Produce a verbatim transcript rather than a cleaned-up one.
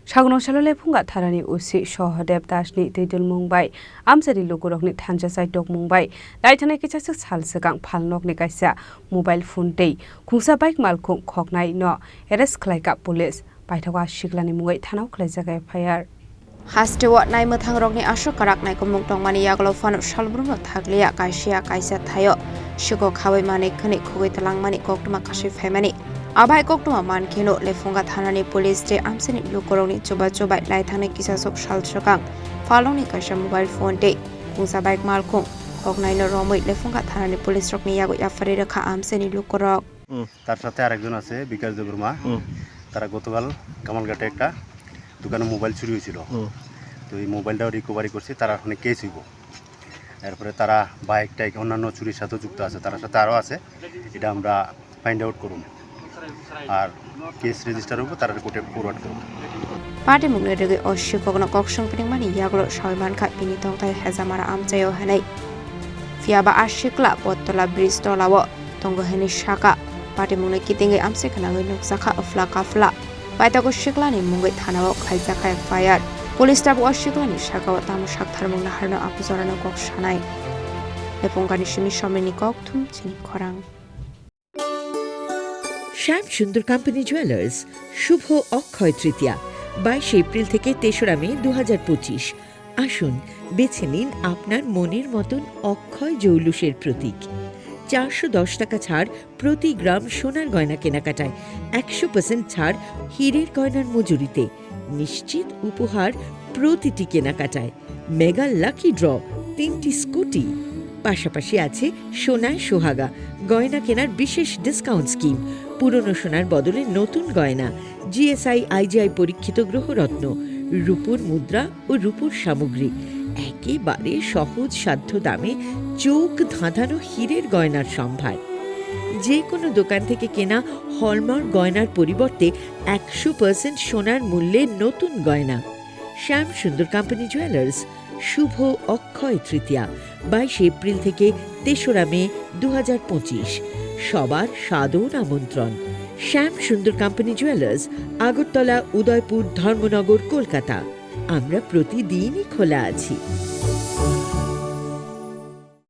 Sagunungsalo Lephunga thanani O C Sohodev Dasni twidulmung bai amchaini lukurokni thansa chai tokmung bai naithanai kisaswk sal swkang phalnokni kaisa mobile phone tei khungsa bike malkhung khoknaino arrest khlaikha police. Paithakgo a siklani mungwi thanao khlaijak F I R. Hasteo naimwthangrokni aswk kwrak naikomung tongmani yagulo phano salbrumno thakliya, kaisiya kaisa thaio sikok khawi manwi khwnwi khugwi twlangmani koktwma kasui phaimani. Abai koktwma mankheno Lephunga thanani police tei amchaini lukurokni chubachu bai naithangnai kisaswk sal swkang phalnokni kaisa mobile phone tei khungsa bike malkhung khoknaino romwi Lephunga thanani policerokni yago yapharwi rwkha amchaini lukurok. হুম। তার সাথে আরেকজন আছে বিকাশ দেববর্মা। হুম। তারা গতকাল কামালঘাটে একটা দোকানে মোবাইল চুরি হয়েছিল। হুম। তো এই মোবাইলটাও রিকভারি করছে, তারা ওখানে কেস হইব। এরপরে তারা বাইক টাইক অন্যান্য চুরির সাথেও যুক্ত আছে, তার সাথে আরও আছে, এটা আমরা ফাইন্ড আউট করুন। আর কেস রেজিস্টার হইব, তারা কোর্টে ফরওয়ার্ড করব। Patimungni rwgwi o sikokno kok swng phwnwngmani yagulo sawi mankha bini tongthai Hejamara amchaio hwnwi. Phiyaba a sikla Bottola bridge tolao tongo hwnwi saka. Patimungno kitingwi amchai khwnangwi nukjakha phla kaphla. Paithago siklani mungwi thanao khlaijakha F I R. Police tabuk o siklani sakao tamo saktharmung naharno abu jorano kok sanai. Lephungani simi somni kok thum chini khorang. শ্যাম সুন্দর company jewellers, শুভ অক্ষয় তৃতীয়া, বাইশে এপ্রিল থেকে তেসরা মে দু হাজার পঁচিশ। আসুন, বেছে নিন আপনার মনের মতন অক্ষয় জৌলুসের প্রতীক। চারশো দশ টাকা ছাড় প্রতি গ্রাম সোনার গয়না কেনাকাটায়, একশো পার্সেন্ট ছাড় হীরের গয়নার মজুরিতে, নিশ্চিত উপহার প্রতিটি কেনাকাটায়, মেগা লাকি ড্র, তিনটি স্কুটি। পাশাপাশি আছে সোনায় সোহাগা, গয়না কেনার বিশেষ ডিসকাউন্ট স্কিম, পুরনো সোনার বদলে নতুন গয়না, G S I, I G I পরীক্ষিত গ্রহরত্ন, রূপোর মুদ্রা ও রূপোর সামগ্রী। একেবারে সহজ সাধ্য দামে চোখ ধাঁধানো হীরের গয়নার সম্ভার। যে কোনো দোকান থেকে কেনা হলমার্ক গয়নার পরিবর্তে একশো পার্সেন্ট সোনার মূল্যে নতুন গয়না। শ্যাম সুন্দর কোম্পানি জুয়েলার্স, শুভ অক্ষয় তৃতীয়া, বাইশে এপ্রিল থেকে তেসরা মে দু হাজার পঁচিশ। সবার সাদর আমন্ত্রণ। শ্যাম সুন্দর কোম্পানি জুয়েলার্স, আগরতলা, উদয়পুর, ধর্মনগর, কলকাতা। আমরা প্রতিদিনই খোলা আছি।